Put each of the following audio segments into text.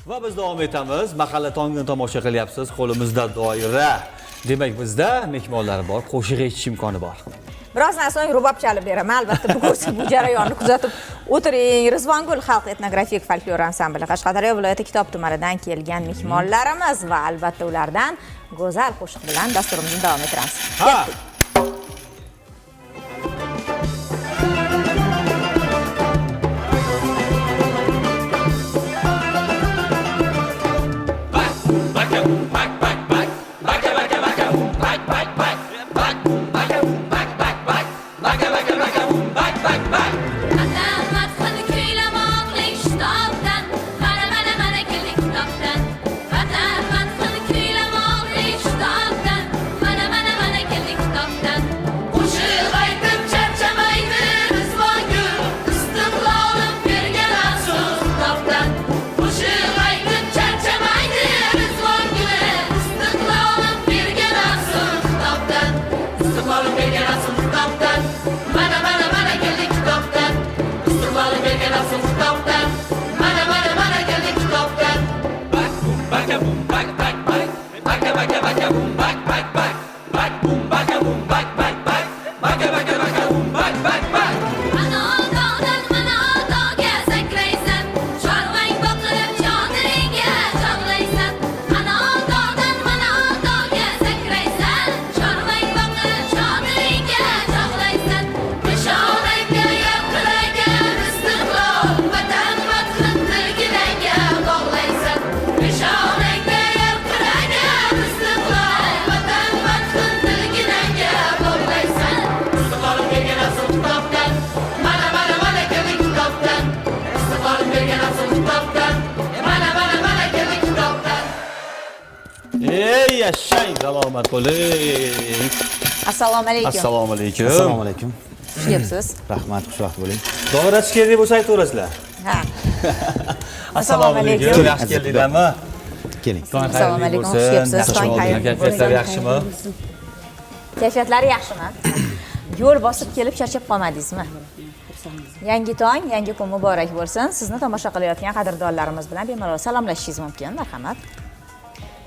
Va biz davom etamiz. Mahalla tongini tomosha qilyapsiz. Qo'limizda doira. Demak, bizda mehmonlar bor, qo'shiq eshitish imkoni bor. Birozdan so'ng rubob chalib beraman albatta. Bu jarayonni kuzatib o'tiring. Rizvongul xalq etnografik folklor ansambli, Qashqadaryo viloyati Kitob tumanidan kelgan mehmonlarimiz va albatta ulardan go'zal qo'shiq bilan dasturimizni davom ettiramiz. Ha. Ketdik. Vatan madhini kuylamoqlik shitobdan, mana, mana, mana keldik kitobdan. Vatan madhini kuylamoqlik shitobdan, mana, mana, mana keldik kitobdan. Qo'shiq aytib charchamaydi Rizvongul, istiqlolim bergan afsus kitobdan. Qo'shiq aytib charchamaydi Rizvongul, istiqlolim bergan afsus kitobdan. Istiqlolim bergan afsus kitobdan, mana, mana, mana keldik kitobdan. Istiqlolim bergan afsus kitobdan, mana, mana, mana keldik kitobdan. Bak bum baka bum bak bak bak, baka baka baka bum bak bak bak, bak bum baka bum bak bak bak, baka baka baka bum bak bak bak. Mana tog'dan mana tog'ga sakraysan, chorvang boqilib chodiringga chog'laysan. Ana tog'dan mana tog'ga sakraysan, chorvang boqilib chodiringga chog'laysan. Peshonangga yaqiragan istiqlol, vatan madhin dilginangga bog'laysan. Peshonangga yaqiragan istiqlol, vatan madhin dilginangga bog'laysan. Istiqlolim bergan afsun kitobdan, mana, mana, mana keldik kitobdan. Istiqlolim bergan afsun kitobdan, mana, mana, mana keldik kitobdan. Ey yashang, salomat bo'ling. Assalomu alaykum. Assalomu alaykum. Assalomu alaykum. Xush kelibsiz. Rahmat, xushvaqt bo'ling. Doirachi kerak bo'lsa aytaverasizlar. Ha. Assalomu alaykum. alaykum. Yaxshi keldinglarmi? Keling. Tong Assalomu xayrli alaykum, bo'lsin. xush kelibsiz. Yaxshi Tong oldin. xayrli Kayfiyatlar bo'lsin. yaxshimi? Kayfiyatlari yaxshimi? Yo'l bosib kelib charchab qolmadingizmi? Yangi tong, yangi kun muborak bo'lsin. Sizni tomosha qilayotgan qadrdonlarimiz bilan bemalol salomlashishingiz mumkin. Marhamat.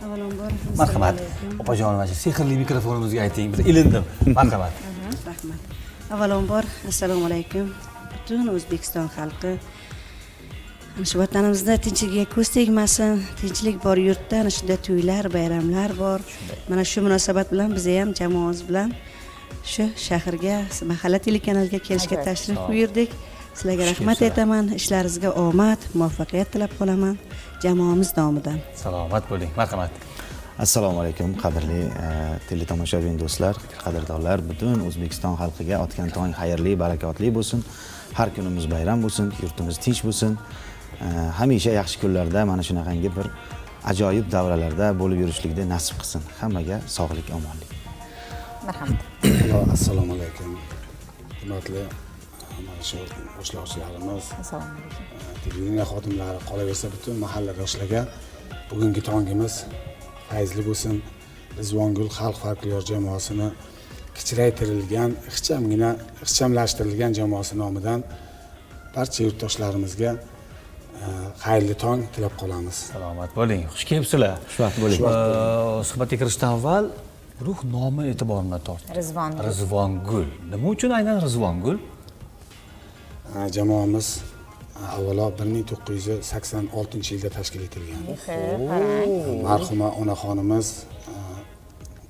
Avvalambor, Marhamat. assalomu alaykum. Opajonim, mana shu sehrli mikrofonimizga ayting. Biz ilindim. Marhamat. Rahmat. Avvalambor, assalomu alaykum. Butun O'zbekiston xalqi, ana shu vatanimizda tinchlikka ko'z tegmasin. Tinchlik bor yurtda ana shunday to'ylar, bayramlar bor. Mana shu munosabat bilan biz ham jamoamiz bilan shu shaharga, mahalla telekanaliga kelishga Ajoyib. tashrif buyurdik. Sizlarga Xush rahmat kelibsizlar. aytaman. Ishlaringizga omad, muvaffaqiyat tilab qolaman jamoamiz nomidan. Salomat bo'ling. Marhamat. Assalomu alaykum, qadrli teletomoshabin do'stlar, qadrdonlar, butun O'zbekiston xalqiga otgan tong xayrli, barakotli bo'lsin. Har kunimiz bayram bo'lsin, yurtimiz tinch bo'lsin. Hamisha yaxshi kunlarda, mana shunaqangi bir ajoyib davralarda bo'lib yurishlikni nasib qilsin. Hammaga sog'lik, omonlik. Marhamat. Assalomu alaykum. Hurmatli mana shu boshlovchilarimiz, Assalomu alaykum. Televideniye xodimlari, qolaversa butun mahalladoshlarga bugungi tongimiz fayzli bo'lsin. Rizvongul xalq folklor jamoasini kichraytirilgan, ixchamgina, ixchamlashtirilgan jamoasi nomidan barcha yurtdoshlarimizga xayrli tong tilab qolamiz. Salomat bo'ling. Xush kelibsizlar. Xushvaqt bo'ling. Suhbatga kirishdan avval guruh nomi e'tiborimni tortdi. Rizvongul. Rizvongul. Nima uchun aynan Rizvongul? Jamoamiz avvalo 1986 yilda tashkil etilgan. Qarang. Marhuma onaxonimiz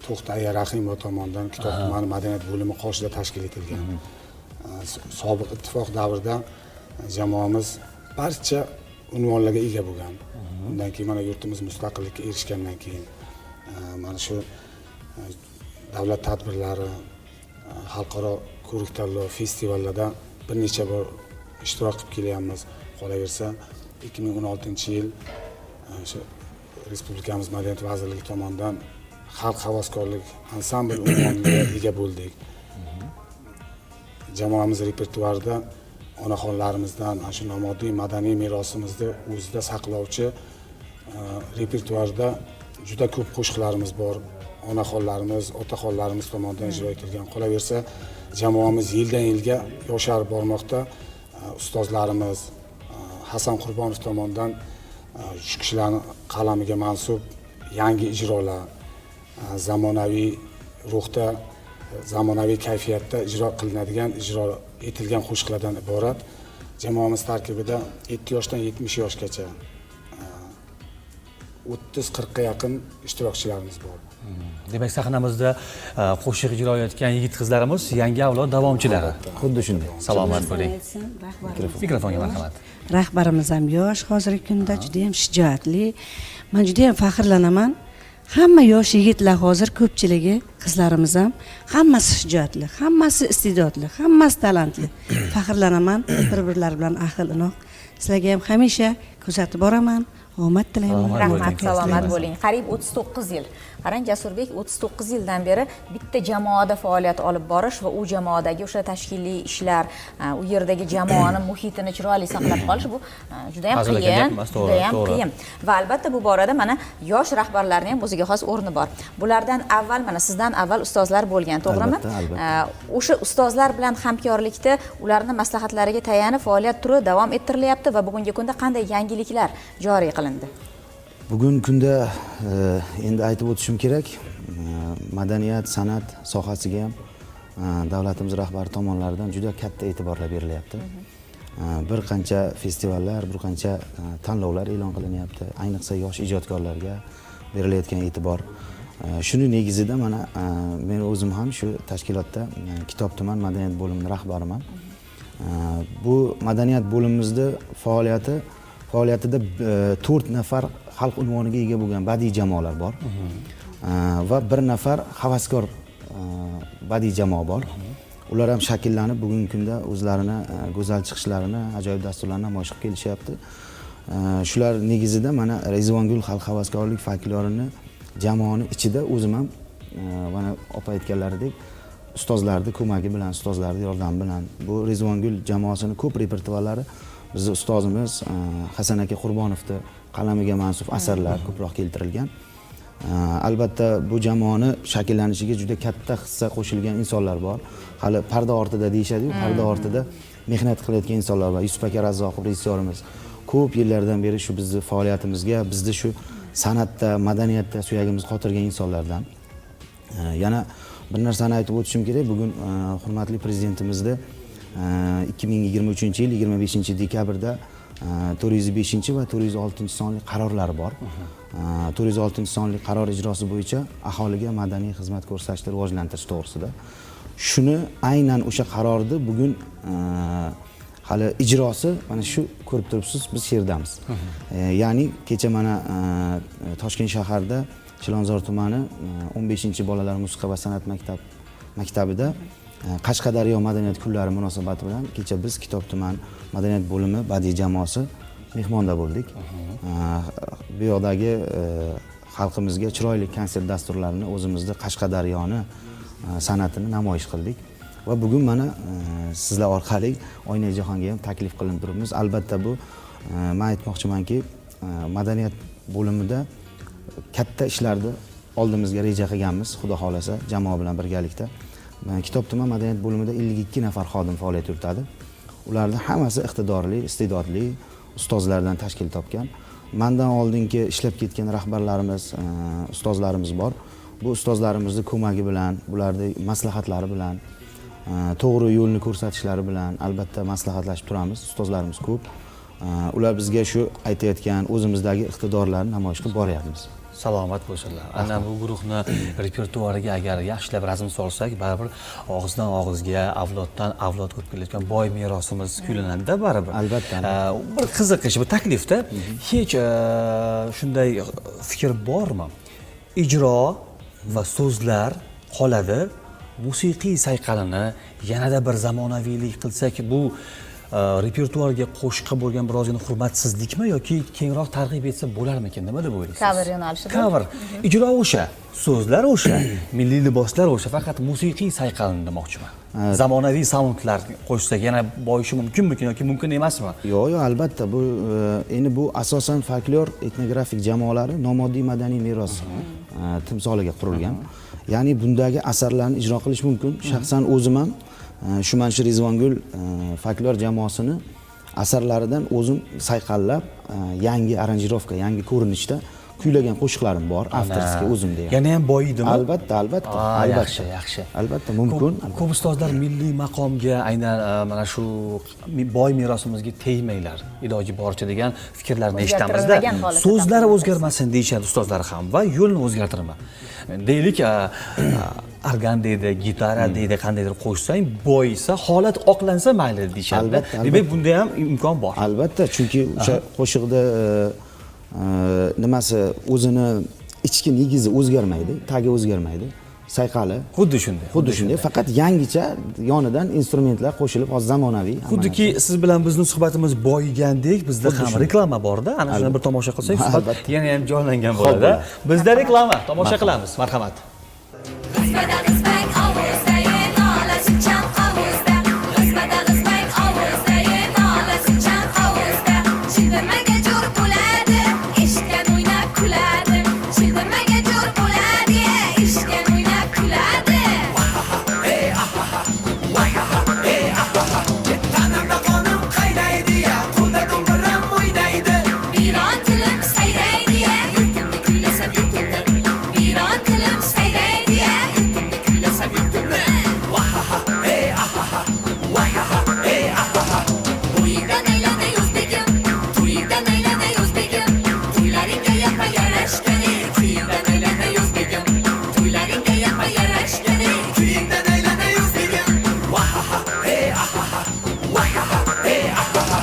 To'xta aya Rahimova tomonidan Kitob tumani madaniyat bo'limi qoshida tashkil etilgan. Sobiq ittifoq davrida jamoamiz barcha unvonlarga ega bo'lgan. Undan keyin mana yurtimiz mustaqillikka erishgandan keyin mana shu davlat tadbirlari, xalqaro ko'rik tanlov, festivallarda bir necha bor ishtirok qilib kelyapmiz. Qolaversa, 2016 yil o'sha respublikamiz madaniyat vazirligi tomonidan xalq havaskorlik ansambl unvoniga ega bo'ldik. Jamoamiz repertuarida onaxonlarimizdan ana shu nomoddiy madaniy merosimizni o'zida saqlovchi repertuarda juda ko'p qo'shiqlarimiz bor, onaxonlarimiz, otaxonlarimiz tomonidan ijro etilgan. Qolaversa, jamoamiz yildan yilga yosharib bormoqda. Ustozlarimiz Hasan Qurbonov tomonidan Shu kishilarni qalamiga mansub yangi ijrolar, zamonaviy ruhda, zamonaviy kayfiyatda ijro qilinadigan, ijro etilgan qo'shiqlardan iborat. Jamoamiz tarkibida 7 yoshdan 70 yoshgacha 30-40 ga yaqin ishtirokchilarimiz bor. Demak, sahnamizda qo'shiq ijro etayotgan yigit qizlarimiz yangi avlod davomchilari. Xuddi shunday. Salomat bo'ling. Aytsam, rahbarimiz Mikrofonga marhamat. Rahbarimiz ham yosh, hozirgi kunda juda ham shijoatli. Man juda ham faxrlanaman. Hamma yosh yigitlar, hozir ko'pchiligi, qizlarimiz ham, hammasi shijoatli, hammasi iste'dodli, hammasi talantli. Faxrlanaman bir birlari bilan ahil inoq. Sizlarga ham hamisha kuzatib boraman, omad tilayman. Salomat Rahmat, bo'ling. salomat bo'ling. Qariyb 39 yil. Qarang, Jasurbek, 39 yildan beri bitta jamoada faoliyat olib borish va u jamoadagi o'sha tashkiliy ishlar, u yerdagi jamoani muhitini chiroyli saqlab qolish, bu juda ham Hazilakam qiyin, gap emas, to'g'ri, juda ham to'g'ri. qiyin. Va albatta bu borada mana yosh rahbarlarning ham o'ziga xos o'rni bor. Bulardan avval, mana sizdan avval ustozlar bo'lgan, to'g'rimi? Albatta, albatta. O'sha ustozlar bilan hamkorlikda, ularni maslahatlariga tayanib faoliyat turi davom ettirilyapti va bugungi kunda qanday yangiliklar joriy qilindi? Bugungi kunda endi aytib o'tishim kerak, madaniyat, san'at sohasiga ham davlatimiz rahbari tomonidan juda katta e'tiborlar berilyapti. Bir qancha festivallar, bir qancha tanlovlar e'lon qilinyapti. Ayniqsa yosh ijodkorlarga berilayotgan e'tibor. Shuni negizida mana men o'zim ham shu tashkilotda Kitob tuman madaniyat bo'limini rahbariman. Bu madaniyat bo'limimizda faoliyatida 4 nafar xalq unvoniga ega bo'lgan badiiy jamoalar bor. Va bir nafar havaskor badiiy jamoa bor. Ular ham shakllanib, bugungi kunda o'zlarini go'zal chiqishlarini, ajoyib dasturlarni namoyish qilib kelishyapti. Shular negizida mana Rizvongul xalq havaskorlik folklorini jamoani ichida o'zim ham mana opa aytganlaridek ustozlarni ko'magi bilan, ustozlarning yordami bilan bu Rizvongul jamoasini ko'p repertuarlari bizni ustozimiz Hasan aka Qurbonovni qalamiga mansub asarlar ko'proq keltirilgan. Albatta bu jamoani shakllanishiga juda katta hissa qo'shilgan insonlar bor. Hali parda ortida deyishadi-yu, parda ortida mehnat qilayotgan insonlar bor. Yusuf aka Razzoqov rejissyorimiz ko'p yillardan beri shu bizni faoliyatimizga, bizni shu san'atda, madaniyatda suyagimizni qotirgan insonlardan. Yana bir narsani aytib o'tishim kerak. Bugun hurmatli prezidentimizni 2023 yil 25 dekabrda 405 va 406 sonli qarorlari bor. 406 sonli qaror ijrosi bo'yicha aholiga madaniy xizmat ko'rsatishni rivojlantirish to'g'risida. Shuni aynan o'sha qarorni bugun hali ijrosi mana shu ko'rib turibsiz, biz shu yerdamiz. Ya'ni kecha mana Toshkent shaharida Chilonzor tumani 15 bolalar musiqa va san'at maktabida Qashqadaryo madaniyat kunlari munosabati bilan kecha biz Kitob tuman madaniyat bo'limi badiiy jamoasi mehmonda bo'ldik. Bu yoqdagi xalqimizga chiroyli konsert dasturlarini, o'zimizni Qashqadaryoni san'atini namoyish qildik. Va bugun mana sizlar orqali Oynai jahonga ham taklif qilinib turibmiz. Albatta bu men aytmoqchimanki, madaniyat bo'limida katta ishlarni oldimizga reja qilganmiz, xudo xohlasa jamoa bilan birgalikda. Kitob tuman madaniyat bo'limida 52 nafar xodim faoliyat yuritadi. Ularning hammasi iqtidorli, iste'dodli ustozlardan tashkil topgan. Mendan oldingi ishlab ketgan rahbarlarimiz, ustozlarimiz bor. Bu ustozlarimizning ko'magi bilan, ularning maslahatlari bilan, to'g'ri yo'lni ko'rsatishlari bilan albatta maslahatlashib turamiz. Ustozlarimiz ko'p. Ular bizga shu aytayotgan o'zimizdagi iqtidorlarni namoyish qilib boryapmiz. Salomat bo'lsinlar. Ana bu guruhni repertuariga agar yaxshilab razm solsak, baribir og'izdan og'izga, avloddan avlodga o'tib kelayotgan boy merosimiz kuylanadi-da baribir. Albatta. Bir qiziqish, bir taklifda hech shunday fikr bormi? Ijro va so'zlar qoladi, musiqiy sayqalini yanada bir zamonaviylik qilsak, bu repertuarga qo'shiqqa bo'lgan birozgina hurmatsizlikmi yoki kengroq targ'ib etsa bo'larmikin? Nima deb o'ylaysiz? Cover yo'nalishida. Cover. Ijro o'sha, so'zlar o'sha, milliy liboslar o'sha, faqat musiqiy sayqalini demoqchiman. Zamonaviy soundlar qo'shsak yana boyishi mumkinmikin yoki mumkin emasmi? Yo'q, yo'q, albatta bu endi bu asosan folklor etnografik jamoalari nomoddiy madaniy meros timsoliga qurilgan. Ya'ni bundagi asarlarni ijro qilish mumkin. Shaxsan o'zim ham shu mana shu Rizvongul folklor jamoasini Asarlaridan o'zim sayqallab, yangi aranjirovka, yangi ko'rinishda kuylagan qo'shiqlarim bor, авторский o'zimda ham. Yana ham boyidimi? Albatta, albatta, albatta. Yaxshi, yaxshi. Albatta mumkin. Ko'p ustozlar milliy maqomga, aynan mana shu boy merosimizga tegmanglar, iloji boricha degan fikrlarni eshitamizda. O'zgartirilmagan holatda So'zlari taqdim o'zgarmasin deyishadi ustozlar ham va yo'lni o'zgartirma. Deylik, organ deydi, gitara deydi, qandaydir qo'shsang, boyisa, holat oqlansa mayli deyishadi. Albatta, Demak, bunda ham imkon bor. Albatta, chunki o'sha qo'shiqda nimasi, o'zini ichki negizi o'zgarmaydi, tagi o'zgarmaydi. Sayqali. Xuddi shunday. Xuddi shunday, faqat yangicha yonidan instrumentlar qo'shilib, hozir zamonaviy hamma Xuddiki narsa. siz bilan bizni suhbatimiz boyigandek, bizda Xuddi ham shunday. reklama borda. Ana shuni bir tomosha qilsak, suhbat Albatta. yana ham jonlangan Xo'p bo'ladi. bo'ladi. Bizda reklama, tomosha qilamiz. Marhamat. G'izmada g'izmak ovozda, nolasi chan qovuzda. G'izmada g'izmak ovozda, nolasi chan qovuzda. Childirmaga jo'r bo'ladi, eshitgan o'ynab kuladi. Childirmaga jo'r bo'ladi, eshitgan o'ynab kuladi. Tanamda qonim qaynaydi ya, qo'lda do'mbiram o'ynaydi. Vayron tilim sayraydi, yurtimni kuylasam yurtimni. Vayron tilim sayraydi, yurtimni kuylasam yurtimni. To'yingdan aylanay o'zbegim, to'yingdan aylanay o'zbegim. To'ylaringga yapa yarashgan, kuyingdan aylanay o'zbegim. To'ylaringga yapa yarashgan, Kuyingdan aylanay o'zbegim. Wahaha, hey ahaha, wahaha, hey ahaha.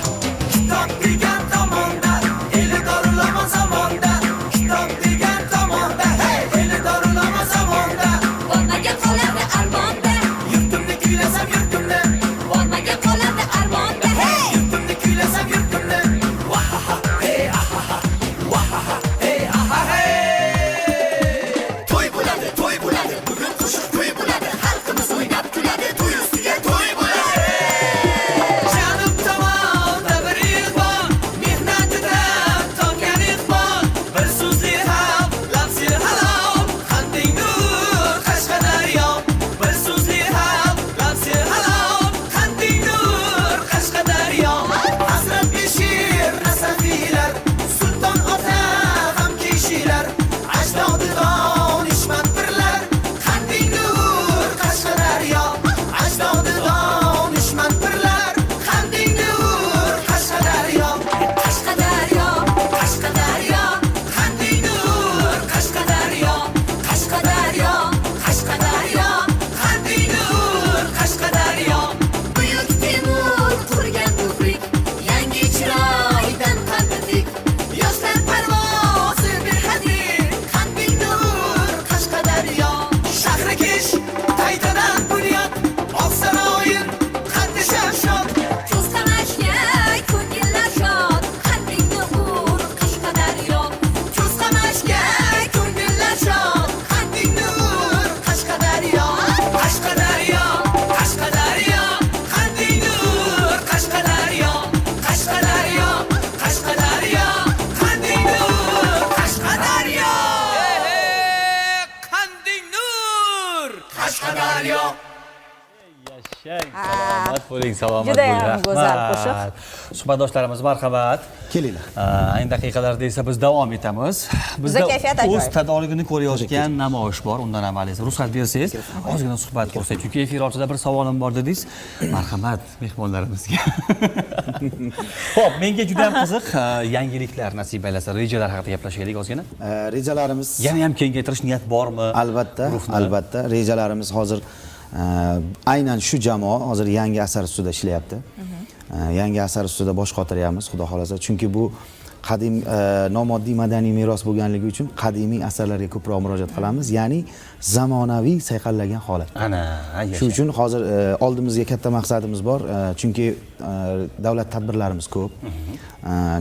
Kitob degan tomonda, eli dorilama zamonda. Kitob degan tomonda, hey, eli dorilama zamonda. Bormagan qoladi armonda, Yurtimni kuylasam yurtimni, bormagan qoladi armonda. Hey! yurtimni kuylasam yurtimni. Wahaha, hey ahaha, wahaha, hey ahaha, hey. To'y bo'ladi, to'y bo'ladi, bugun qo'shiq to'y bo'ladi, xalqimiz o'ynab kuladi, to'y ustiga to'y bo'ladi. Janub tomonda bir iqbol, mehnatidan topgan iqbol, bir so'zli xalq, lafzi halol, qanding nur Qashqadaryo. Bir so'zli xalq, lafzi halol, qanding nur Qashqadaryo. Hazrat Beshir Nasafiylar, Sulton ota ham kishilar, ajdodi donishmand pirlar, qanding nur Qashqadaryo. Ajdodi donishmand pirlar, qanding nur Qashqadaryo. Qashqadaryo, Qashqadaryo, Qanding nur Qashqadaryo. Qashqadaryo, Qashqadaryo. Qanding nur Qashqadaryo. Buyuk Temur qurgan ko'prik, yangi chiroydan qalbi tik. Yoshlar parvozi bir hadir, qanding nur Qashqadaryo. Shahri Kesh, Taytadan bunyod, Oq saroyin, qaddi shamshod. Ko'z qamashga ko'ngillar shod, qalbingni ur Qashqadaryo. Ko'z qamashga ko'ngillar shod, qanding nur Qashqadaryo. Qashqadaryo, Qashqadaryo, qanding nur Qashqadaryo. Qashqadaryo, Qashqadaryo, qanding nur Qashqadaryo. Qanding nur Qashqadaryo. Yashang, salomat bo'ling, salomat Judayam bo'ling. Go'zal Rahmat. qo'shiq. Suhbatdoshlarimiz, marhamat. Kelinglar. Ayni daqiqalarda esa biz davom etamiz. Bizda kayfiyat ajoyib. o'z tadorigini ko'rayotgan namoyish bor. Undan avval esa ruxsat bersangiz, ozgina suhbat qursak, chunki efir ortida bir savolim bor dedingiz. Marhamat mehmonlarimizga. Xo'p, menga juda ham qiziq, yangiliklar nasib aylasa, rejalar haqida gaplashaylik ozgina. Rejalarimiz Yana ham kengaytirish niyat bormi? Albatta, Guruhni? albatta. Rejalarimiz hozir aynan shu jamoa hozir yangi asar ustida ishlayapti. Yangi asar ustida bosh qotiryapmiz, xudo xohlasa. Chunki bu qadim nomoddiy madaniy meros bo'lganligi uchun qadimiy asarlarga ko'proq murojaat qilamiz, ya'ni zamonaviy sayqallagan holat. Ana, Shu uchun hozir oldimizga katta maqsadimiz bor, chunki davlat tadbirlarimiz ko'p.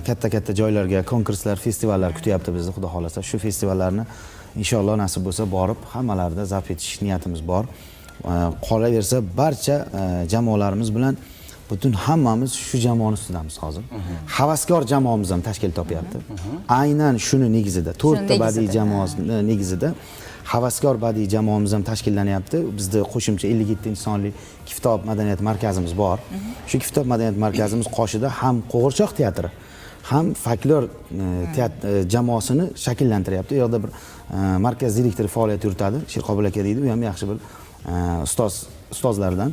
Katta-katta joylarga konkurslar, festivallar kutyapti bizni, xudo xohlasa. Shu festivallarni inshaalloh nasib bo'lsa borib hammalarida zabt etish niyatimiz bor. Qolaversa barcha jamoalarimiz bilan butun hammamiz shu jamoani ustidamiz hozir. Havaskor jamoamiz ham tashkil topyapti. Aynan shuni negizida, to'rtta negizida, badiiy jamoasini negizida Havaskor badiiy jamoamiz ham tashkillanyapti. Bizda qo'shimcha 57-sonli Kitob madaniyat markazimiz bor. Shu Kitob madaniyat markazimiz qoshida ham qo'g'irchoq teatri, ham folklor jamoasini shakllantiryapti. U yoqda bir markaz direktori faoliyat yuritadi, Sherqobil aka deydi. U ham yaxshi bir ustozlardan.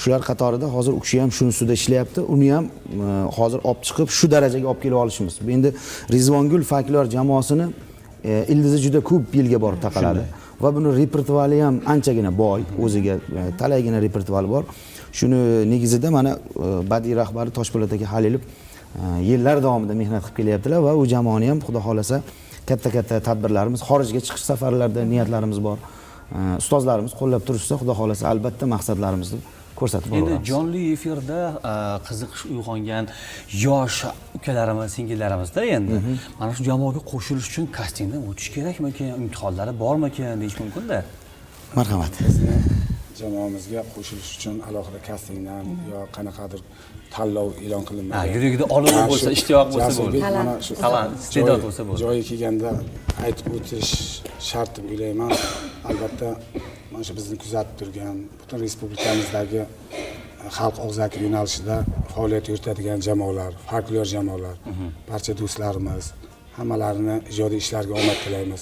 Shular qatorida hozir u kishi ham shuni ustida ishlayapti. Uni ham hozir olib chiqib shu darajaga olib kelib olishimiz. Endi Rizvongul folklor jamoasini ildizi juda ko'p yilga borib taqaladi va buni repertuari ham anchagina boy, o'ziga talaygina repertuari bor. Shuni negizida mana badiiy rahbari Toshpo'lat aka Halilov yillar davomida mehnat qilib kelyaptilar va u jamoani ham xudo xohlasa katta-katta tadbirlarimiz, xorijga chiqish safarlarida niyatlarimiz bor. Ustozlarimiz qo'llab turishsa, xudo xohlasa albatta maqsadlarimizni ko'rsatib Endi boraveramiz. Jonli efirda qiziqish uyg'ongan yosh ukalarimiz, singillarimizda endi mana shu jamoaga qo'shilish uchun kastingdan o'tish kerakmikan, imtihonlari bormikan deyish mumkin-da. Marhamat. Bizni jamoamizga qo'shilish uchun alohida kastingdan yo qanaqadir tanlov e'lon qilinmagan. Ha, yuragida olov Mana bo'lsa, shu ishtiyoq bo'lsa Jasurbek bo'ldi. mana shu Talant, iste'dod bo'lsa bo'ldi. Joyi kelganda aytib o'tish shart deb o'ylayman. Albatta, mana shu bizni kuzatib turgan butun respublikamizdagi xalq og'zaki yo'nalishida faoliyat yuritadigan jamoalar, folklor jamoalar, barcha do'stlarimiz, hammalarini ijodiy ishlariga omad tilaymiz.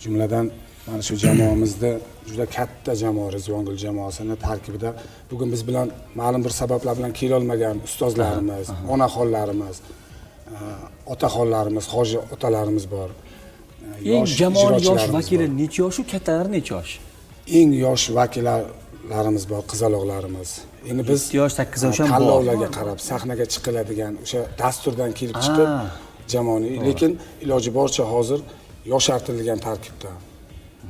Jumladan, mana shu jamoamizda juda katta jamoa, Rizvongul jamoasini tarkibida bugun biz bilan ma'lum bir sabablar bilan kelolmagan ustozlarimiz, onaxonlarimiz, otaxonlarimiz, hoji otalarimiz bor. Eng Yosh jamoani yosh ijrochilarimiz vakili bor. necha yosh, u kattalari necha yosh? Eng yosh vakillarimiz bor, qizaloqlarimiz. Endi biz 7 yosh, 8 yosh ham bor. tanlovlarga qarab sahnaga chiqiladigan o'sha dasturdan kelib chiqib jamoani, lekin iloji boricha hozir yoshartirilgan tarkibda.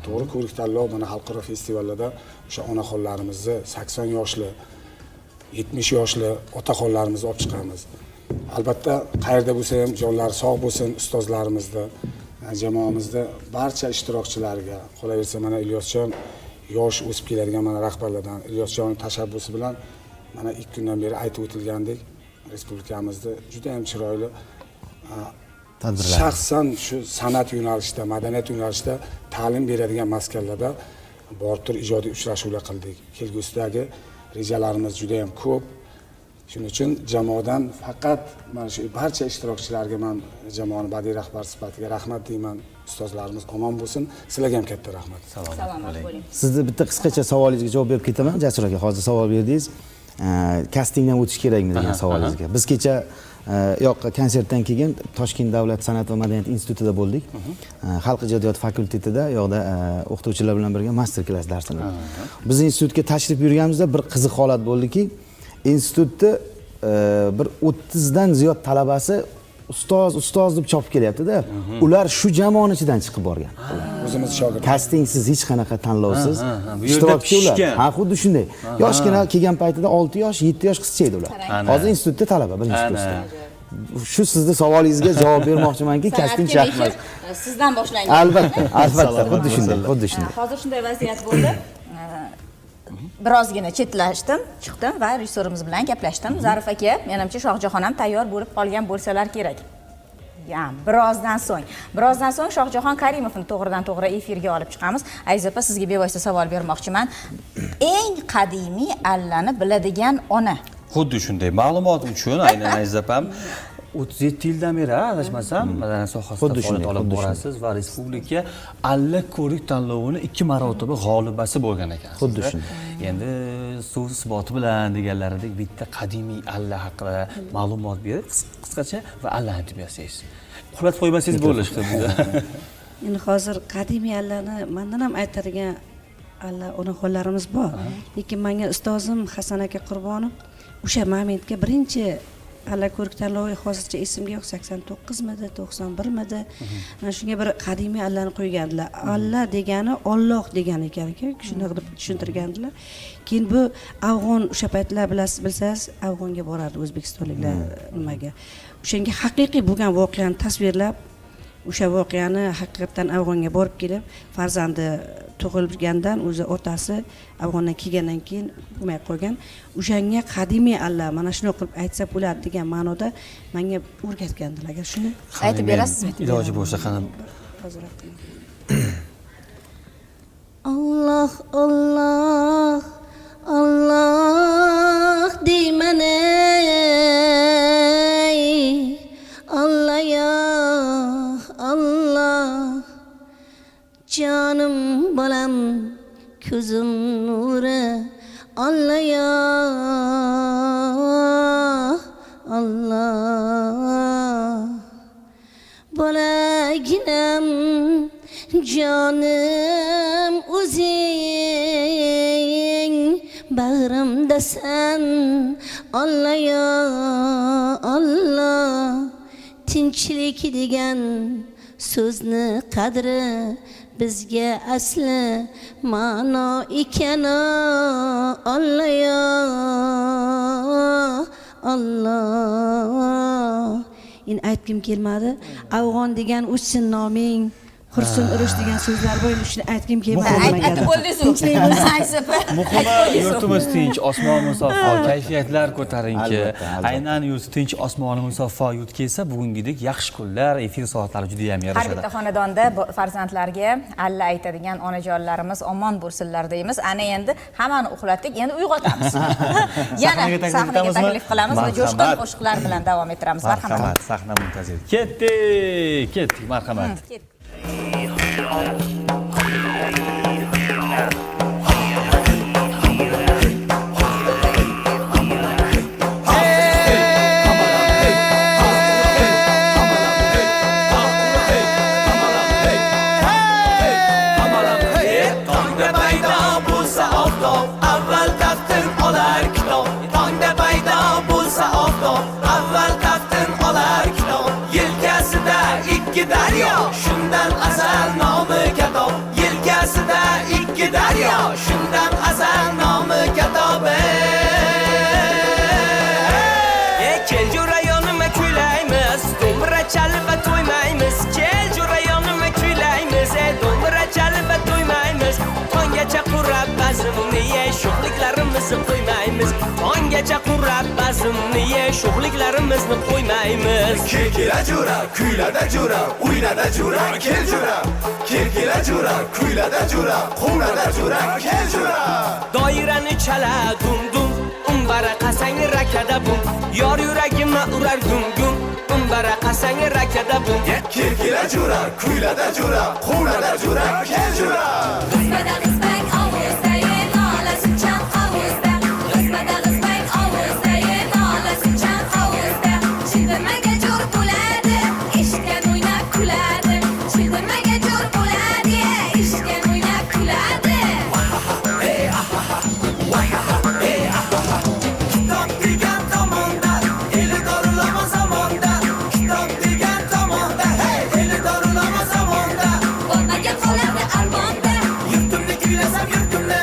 To'g'ri, ko'rik tanlov mana xalqaro festivallarda o'sha onaxonlarimizni 80 yoshli, 70 yoshli otaxonlarimizni olib chiqamiz. Albatta, qayerda bo'lsa ham jonlari sog' bo'lsin ustozlarimizni, jamoamizda barcha ishtirokchilariga, qolaversa mana Ilyosjon yosh o'sib keladigan mana rahbarlardan Ilyosjon tashabbusi bilan mana 2 kundan beri aytib o'tilgandek respublikamizda juda ham chiroyli tadbirlar. Shaxsan shu san'at yo'nalishida, madaniyat yo'nalishida ta'lim beradigan maskanlarda borib turib ijodiy uchrashuvlar qildik. Kelgusidagi rejalarimiz juda ham ko'p. Shuning uchun jamoadan faqat mana shu barcha ishtirokchilarga man jamoani badiiy rahbar sifatida rahmat deyman. Ustozlarimiz omon bo'lsin. Sizlarga ham katta rahmat. Salomat bo'ling. Sizni bitta qisqacha savolingizga javob berib ketaman, Jasur aka. Hozir savol berdingiz. Kastingdan o'tish kerakmi degan savolingizga. Biz kecha yoqqa konsertdan keyin Toshkent davlat san'at va madaniyat institutida bo'ldik. Xalq ijodiyot fakultetida u yoqda o'qituvchilar bilan birga master klass darsini. Biz institutga tashrif buyurganimizda bir qiziq holat bo'ldiki, institutda bir 30 dan ziyod talabasi ustoz, ustoz deb chopib kelyapti-da. Ular shu jamoani ichidan chiqib borgan. O'zimiz shogird. Kastingsiz, hech qanaqa tanlovsiz Ha, ha, ha. Bu yerda ishtirokchi ular. pishgan. Ha, xuddi shunday. Yoshgina kelgan paytida 6 yosh, 7 yosh qizcha edi ular. Ana. Hozir institutda talaba, birinchi Ana. kursda. Shu sizni savolingizga javob bermoqchimanki, kasting shart emas. Sizdan boshlangan. Albatta, albatta, xuddi shunday, xuddi shunday. Hozir shunday vaziyat bo'ldi. Birozgina chetlashdim, chiqdim va rejissyorimiz bilan gaplashdim. Zarif aka, menimcha Shohjahon ham tayyor bo'lib qolgan bo'lsalar kerak. Ya, birozdan so'ng. Birozdan so'ng Shohjahon Karimovni to'g'ridan to'g'ri efirga olib chiqamiz. Aziz opa, sizga bevosita savol bermoqchiman. Eng qadimiy allani biladigan ona. Xuddi shunday. Ma'lumot uchun aynan Aziz opam 37 yildan beri, adashmasam, madaniyat sohasida Xuddi faoliyat shunday, olib xuddi shunday. borasiz va respublika alla ko'rik tanlovini 2 marotaba g'olibasi bo'lgan ekansiz. Xuddi shunday. Endi so'z isboti bilan deganlaridek bitta qadimiy alla haqida ma'lumot berib, qisqacha va allani aytib bersangiz. Uxlatib qo'ymasangiz bo'ldi shu. Endi hozir qadimiy allani mandan ham aytadigan alla onaxonlarimiz bor. Lekin menga ustozim Hasan aka Qurbonov o'sha momentga birinchi alla ko'rik tanlovi hozircha esimga yo'q, 89 midi, 91 midi, mana shunga bir qadimiy allani qo'ygandilar. Alla degani Olloh degani ekan aka, shunday qilib tushuntirgandilar. Keyin bu afg'on o'sha paytlar bilasiz, bilsangiz, Afg'onga borardi o'zbekistonliklar nimaga. O'shanga haqiqiy bo'lgan voqeani tasvirlab, o'sha voqeani haqiqatdan Afg'onga borib kelib, farzandi tug'ilgandan o'zi otasi Afg'ondan kelgandan keyin bo'lmay qolgan. O'shanga qadimiy alla mana shunday qilib aytsa bo'ladi degan ma'noda menga o'rgatgandilar. Agar shuni Aytib berasizmi? Iloji bo'lsa qani. Hozir. Alloh Alloh Alloh deyman ey, Alloh yo Alloh. Jonim bolam ko'zim nuri, Alloh yo Alloh. Bolaginam jonim o'zing bag'rimdasan, Alloh yo Alloh. Tinchlik degan so'zni qadri bizga asli ma'no ekan, Alloh yo Alloh. Endi aytgim kelmadi. Afg'on degan o'chsin noming, qursin urush degan so'zlar bor, endi shuni aytgim kelmadi. Aytib bo'ldingiz-u. Tinchlik bo'lsin. Muhimi yurtimiz tinch, osmon musaffo, kayfiyatlar ko'tarinki. Albatta, albatta. Aynan yurt tinch, osmoni musaffo yurt kelsa, bugungidek yaxshi kunlar, efir soatlari juda ham Har yarashadi. bitta xonadonda farzandlarga alla aytadigan onajonlarimiz omon bo'lsinlar deymiz. Ana endi hammani uxlatdik, endi uyg'otamiz. Yana Sahnaga taklif sahnaga etamizmi? taklif qilamiz va jo'shqin Marhamat. qo'shiqlar bilan davom ettiramiz. Marhamat. Marhamat, sahna muntazir. Ketdik, ketdik, marhamat. Ketdik. Tongda paydo bo'lsa oftob, avval taftin olar kitob. Tongda paydo bo'lsa oftob, avval taftin olar kitob. Yelkasida ikki daryo, shundan asal nomi katob. Yelkasida ikki daryo, shundan asal nomi katob. Kel jo'ra yonima kuylaymiz, do'mbira chalib va to'ymaymiz. Kel jo'ra yonima kuylaymiz, do'mbira chalib va to'ymaymiz. Tonggacha qurab bazmni, sho'xliklarimizni qo'ymaymiz. Tonggacha qurab bazmni, sho'xliklarimizni qo'ymaymiz. Kel kela jo'ra, kuylada jo'ra, o'ynada jo'ra, kel jo'ra. Kel kela jo'ra, kuylada jo'ra, quvlada jo'ra, kel jo'ra. Doirani chala dum dum, umbara qasang rakada bum. Yor yuragimni urar gum gum, umbara qasang rakada bum. Kel kela jo'ra, kuylada jo'ra, quvlada jo'ra, kel jo'ra. G'izmada g'izmang ovozda, nolasi chan qovuzda. G'izmada g'izmang ovozda, nolasi chan qovuzda. Childirmaga jo'r bo'ladi, eshitgan o'ynab kuladi. Childirmaga jo'r bo'ladi, eshitgan o'ynab kuladi. Kitob degan tomonda, eli dorulama zamonda. Kitob degan tomonda, hey, eli dorulama zamonda. Bormagan qoladi armonda, Yurtimni kuylasam yurtimni,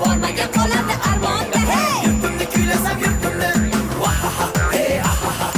bormagan qoladi armonda. Hey! yurtimni kuylasam yurtimni. Vahaha, hey ahaha,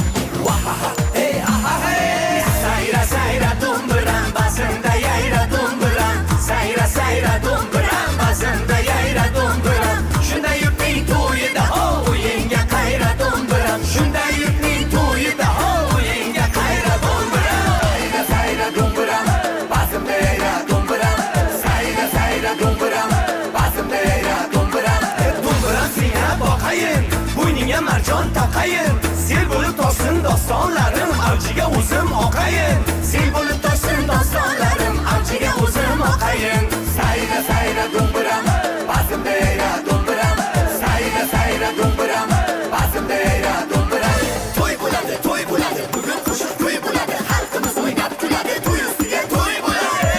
vahaha, hey ahaha, hey. Sayra sayra dumbiram, bazmda yayra dumbiram. Sayra sayra dumbiram, bazmda yayra dumbiram. Shunda yurtning to'yida ho, o'yinga qayra dumbiram. Shunda yurtning to'yida ho, o'yinga qayra dumbiram. Sayra sayra dumbiram, bazmda yayra dumbiram. Sayra sayra dumbiram, bazmda yayra dumbiram. Dumbiram senga boqayin, bo'yningga marjon taqayin. Sel bo'lib toshsin dostonlarim, avjiga o'zim oqayin. Sel bo'lib toshsin dostonlarim, avjiga o'zim oqayin. Sayra sayra dumbiram, bazmda yayra dumbiram. Sayra sayra dumbiram, bazmda yayra dumbiram. To'y bo'ladi, to'y bo'ladi, bugun qo'shiq kuy bo'ladi. Xalqimiz o'ynab kuladi, to'y ustiga to'y bo'ladi.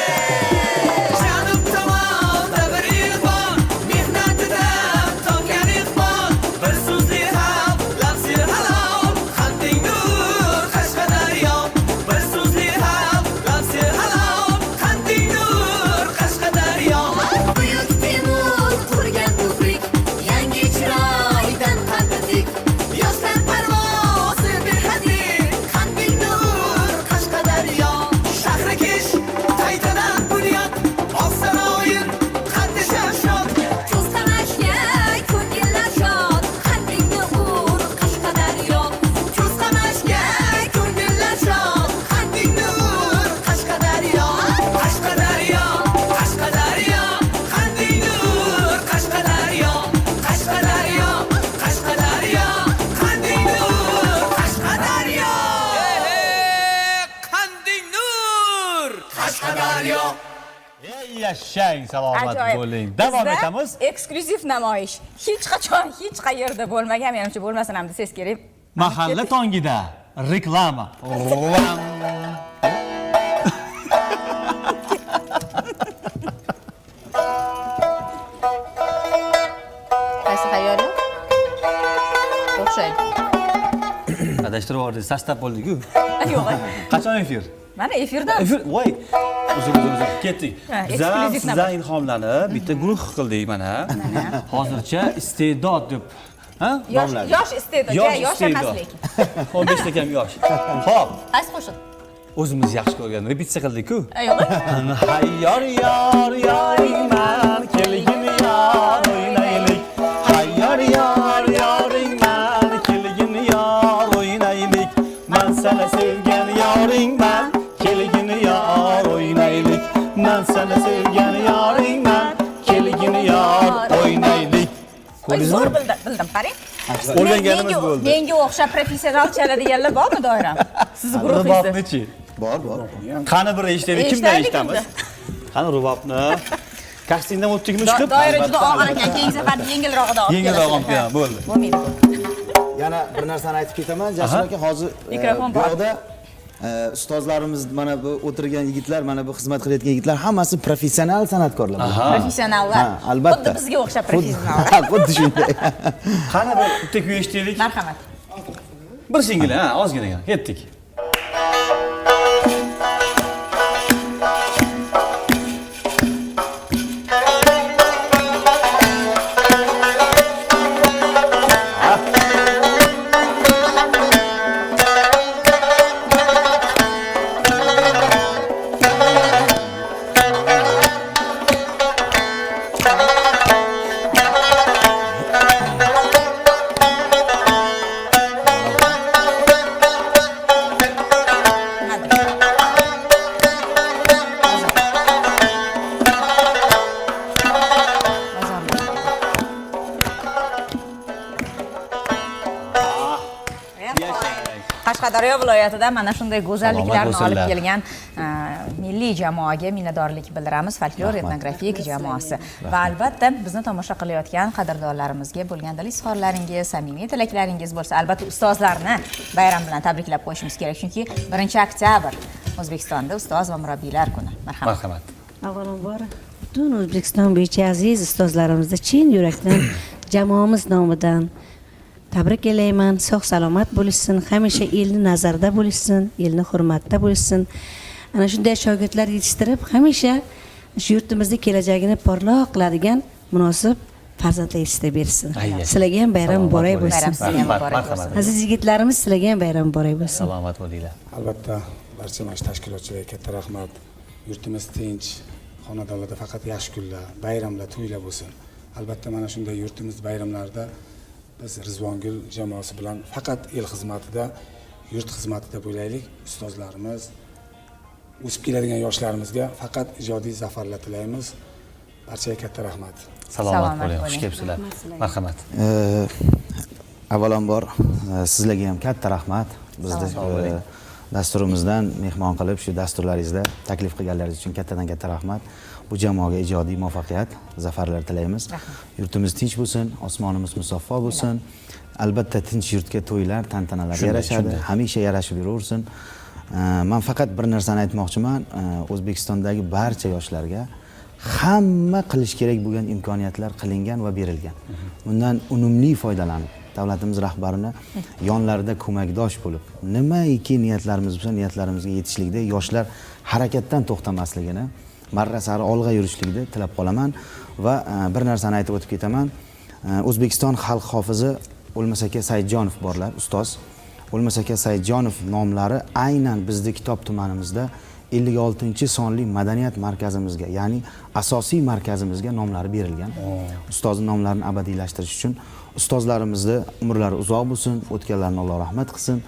Janub tomonda bir iqbol, mehnatidan topgan iqbol. Bir so'zli xalq, lafzi halol, xalqning nur Qashqadaryo. Bir so'zli Qashqadaryo. Ey yashang, salomat Ajoyib. bo'ling. Davom Bizda etamiz. Eksklyuziv namoyish. Hech qachon, hech qayerda bo'lmagan, menimcha bo'lmasin ham desangiz kerak. Mahalla tongida reklama. Qaysi xayoli? O'xshaydi. Adashtirib yubordingiz, sostav bo'ldi-ku. Yo'q. Qachon efir? Mana efirda. Efir, voy. Uzr, uzr, uzr. Ketdik. Ha, Biz ham eksklyuziv sizdan ilhomlanib bitta guruh qildik mana. Hozircha iste'dod deb. Ha? Yosh, yosh iste'dod, Yosh yosh emas iste'dod. lekin. 15 ta kam yosh. Xo'p, Qaysi qo'shiq? o'zimiz yaxshi ko'rgan repetitsiya qildik-ku. Yo'q. Hay yor yor yoringman, kelgin yor o'ynaylik. Hay yor yor yoringman, kelgin yor o'ynaylik. Man seni sevgan yoringman, kelgin yor o'ynaylik. Man seni sevgan yoringman, kelgin yor o'ynaylik. Oy, zo'r bildim, bildim, qarang. O'rganganimiz bo'ldi. Menga o'xshab professional chaladiganlar bormi doiram? Sizni guruhingizda. Rubobnichi? Bor, bor. Qani bir eshitaylik, kimdan Eshitaylik eshitamiz? Qani rubobni? Kastingdan o'tdikmi chiqib? Doira juda og'ir ekan, keyingi safar yengilrog'idan olib Yengilroq olib kelasiz. kelaman, bo'ldi. Bo'lmaydi. Yana bir narsani aytib ketaman, Jasur aka, hozir Mikrofon bu bor. yoqda ustozlarimiz, mana bu o'tirgan yigitlar, mana bu xizmat qilayotgan yigitlar hammasi professional san'atkorlar. Professionallar. Ha, albatta. Xuddi bizga o'xshab professionallar. Xuddi shunday. Qani bir bitta kuy eshitaylik. Marhamat. Bir singil, ha, ozginagina. Ketdik. Qashqadaryo viloyatidan mana shunday go'zalliklarni Salomat olib bo'lsinlar. kelgan milliy jamoaga minnatdorlik bildiramiz. Folklor etnografik jamoasi va albatta bizni tomosha qilayotgan qadrdonlarimizga bo'lgan dil izhorlaringiz, samimiy tilaklaringiz bo'lsa, albatta ustozlarni bayram bilan tabriklab qo'yishimiz kerak, chunki 1 oktyabr O'zbekistonda ustoz va murabbiylar kuni. Marhamat. Marhamat. Avvalambor butun O'zbekiston bo'yicha aziz ustozlarimizni chin yurakdan jamoamiz nomidan tabriklayman. Sog' salomat bo'lishsin, hamisha elni nazarda bo'lishsin, elni hurmatda bo'lishsin. Ana shunday shogirdlar yetishtirib, hamisha shu yurtimizni kelajagini porloq qiladigan munosib farzandlar yetishtirib bersin. Sizlarga ham bayram Salomat muborak bo'ling. bo'lsin. Bayram sizga ham Rahmat, muborak marhamat. bo'lsin. Aziz yigitlarimiz, sizlarga ham bayram muborak bo'lsin. Salomat bo'linglar. Albatta, barcha mana shu tashkilotchilarga katta rahmat. Yurtimiz tinch, xonadonlarda faqat yaxshi kunlar, bayramlar, to'ylar bo'lsin. Albatta mana shunday yurtimiz bayramlarida biz Rizvongul jamoasi bilan faqat el xizmatida, yurt xizmatida bo'laylik. Ustozlarimiz, o'sib keladigan yoshlarimizga faqat ijodiy zafarlar tilaymiz. Barchaga katta rahmat. Salomat Salomat bo'ling, xush bo'ling. kelibsizlar. Marhamat. Avvalambor sizlarga ham katta rahmat. Bizni dasturimizdan mehmon qilib, shu dasturlaringizda taklif qilganlaringiz uchun kattadan katta rahmat. Bu jamoaga ijodiy muvaffaqiyat, zafarlar tilaymiz. Yurtimiz tinch bo'lsin, osmonimiz musaffo bo'lsin. Albatta tinch yurtga to'ylar, tantanalar yarashadi. Hamisha yarashib yuraversin. Men faqat bir narsani aytmoqchiman. O'zbekistondagi barcha yoshlarga hamma qilish kerak bo'lgan imkoniyatlar qilingan va berilgan. Bundan unumli foydalanib, davlatimiz rahbarini yonlarida ko'makdosh bo'lib, nimaiki niyatlarimiz bo'lsa, niyatlarimizga yetishlikda yoshlar harakatdan to'xtamasligini, marra sari olg'a yurishlikni tilab qolaman va bir narsani aytib o'tib ketaman. O'zbekiston xalq hofizi O'lmas aka Saidjonov borlar, ustoz. O'lmas aka Saidjonov nomlari aynan bizni Kitob tumanimizda 56-sonli madaniyat markazimizga, ya'ni asosiy markazimizga nomlari berilgan. Ustozning nomlarini abadiylashtirish uchun ustozlarimizni umrlari uzoq bo'lsin, o'tganlarni Alloh rahmat qilsin.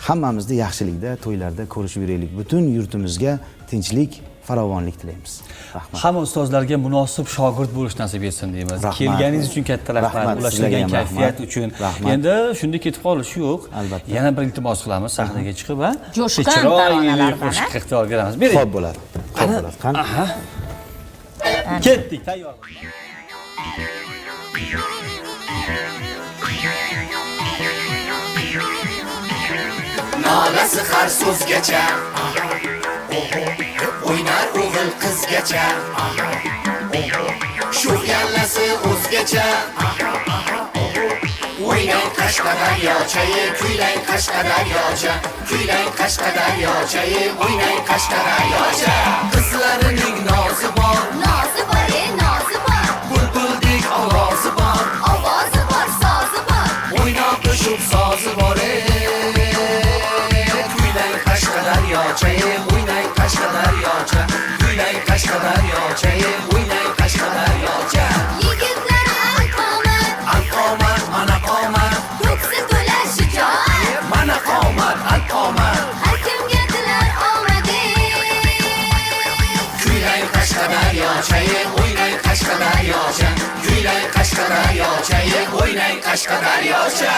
Hammamizni yaxshilikda, to'ylarda ko'rishib yuraylik. Butun yurtimizga tinchlik, Farovonlik tilaymiz. Rahmat. Hamma ustozlarga munosib shogird bo'lish nasib etsin deymiz. Rahmat. Kelganingiz uchun katta rahmat, Rahmat, ulashilgan sizlarga ham kayfiyat rahmat. uchun. Rahmat. Endi shunday ketib qolish yo'q. Albatta. Yana bir iltimos qilamiz, sahnaga chiqib, ha? Jo'shqin Chiroyli taronalar bilan, qo'shiqqa ixtiyor beramiz. Bering. Xo'p bo'ladi. Xo'p bo'ladi. Qani? Ketdik, tayyor. Nolasi har so'zgacha, o'ynar o'g'il qizgacha, shu yallasi o'zgacha. O'ynang Qashqadaryocha, kuylang Qashqadaryocha, kuylang Qashqadaryocha, o'ynang Qashqadaryocha. Qizlarining nozi bor, Nozi bor, ey nozi bor, bulbuldek ovozi bor, ovozi bor, sozi bor. O'ynoqi shu sozi bor. Kuylang Qashqadaryocha, o'ynang Qashqadaryocha, kuylang Qashqadaryocha, o'ynang Qashqadaryocha. Yigitlar alqomat, Alqomat, mana qomat, ko'ksi to'la shijoat. Mana qomat, alqomat. Har kimga tilar omad, ey. Kuylang Qashqadaryocha, o'ynang Qashqadaryocha, kuylang Qashqadaryocha, o'ynang Qashqadaryocha.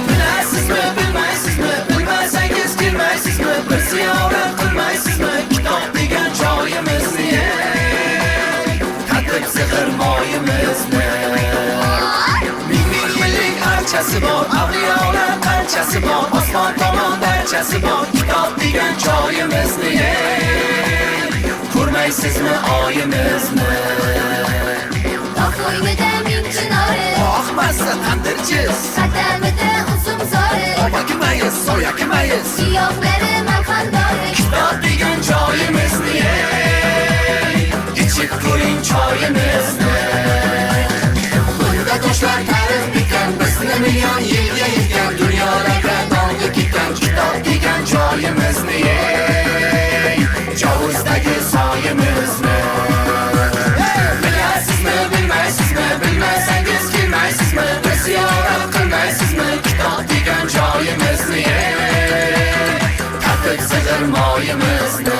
Bilasizmi, bilmaysizmi, bilmasangiz kelmaysizmi, bir ziyorat qilmaysizmi, kitob degan joyimizni, tatib sig'ir moyimizni. Ming ming yillik archasi bor, avliyolar qanchasi bor, osmon tomon darchasi bor, kitob degan joyimizni, ko'rmaysizmi oyimizni? Tog' qo'ynida ming chinori, Qoqmasa tandirchiz, qadamida uzum zori, opa kimayiz, soya kimayiz, giyohlari malhamdori. Kitob degan joyimizni, ichib ko'ring choyimizni. Bunda toshlar tarix bitgan, bizni million yilga yetgan, dunyolarga dong'i ketgan, kitob degan joyimizni, Jovuzdagi soyimizni. Bilasizmi, bilmaysizmi, bilmasangiz kelmaysizmi, bir ziyorat qilmaysizmi, kitob degan joyimizni, tatib sig'ir moyimizni.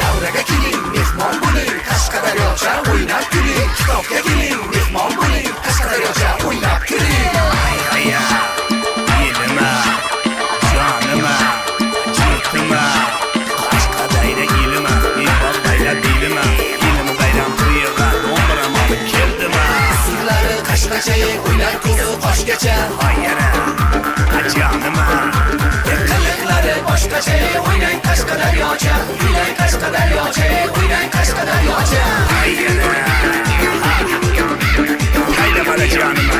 Davraga keling, mehmon bo'ling, Qashqadaryocha o'ynab kuling. Kitobga keling, mehmon bo'ling, Qashqadaryocha o'ynab kuling. Aya, elima, jonima, jurtima, Qashqadaryo elima, mehmon belima, elima bayram to'yiga do'mbiram olib keldima. Sirlari qashqacha, o'ynar ko'zi qoshgacha, Ayara, jonima, qiliqlari boshqacha, o'ynang Qashqadaryocha, kuylang Qashqadaryocha, o'ynang Qashqadaryocha. Ayara, hayda mana jonima.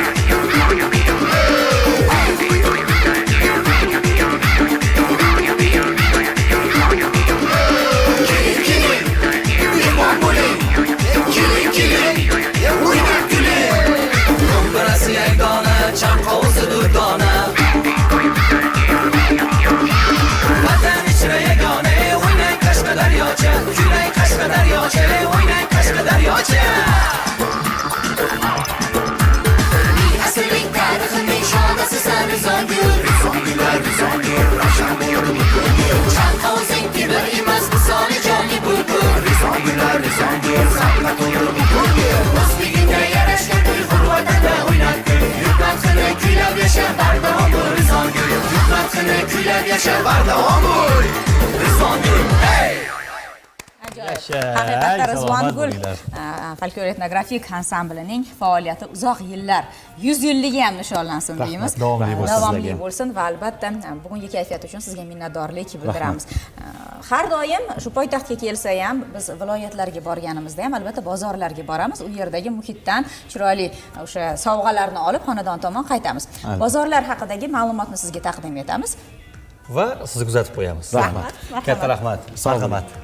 Keling, keling, mehmon bo'ling, keling, keling, o'ynab kuling. Do'mbirasi yagona, chanqovuzi durdona, Vatan ichra yagona, o'ynang Qashqadaryocha, kuylang Qashqadaryocha, o'ynang Qashqadaryocha. Ming asrlik tarixining shodasisan Rizongul. Rizongullar, Rizongul, ravshan bo'ldi bu ko'ngil. Chanqovuzing temir emas, misoli jonli bulbul. Rizongullar, Rizongul, zavqqa to'ldi bu ko'ngil. O'zligingga yarashgan uyg'ur vatanda o'ynab kul. Yurt madhini kuylab yasha, bardavom bo'l Rizongul. Yurt madhini kuylab yasha, bardavom bo'l Rizongul, hey! Ajoyib. Yasha, Haqiqatda salomat Rizvongul bo'linglar. Folklor etnografik ansamblining faoliyati uzoq yillar, 100 yilligi ham nishonlansin deymiz. Davomli bo'lsin Davomli sizlarga. bo'lsin va albatta bugungi kayfiyat uchun sizga minnatdorlik bildiramiz. Har doim shu poytaxtga kelsa ham biz viloyatlarga borganimizda ham albatta bozorlarga boramiz. U yerdagi muhitdan chiroyli o'sha sovg'alarni olib xonadon tomon qaytamiz. Bozorlar haqidagi ma'lumotni sizga taqdim etamiz. Va sizni kuzatib qo'yamiz. Rahmat. Katta rahmat. Marhamat.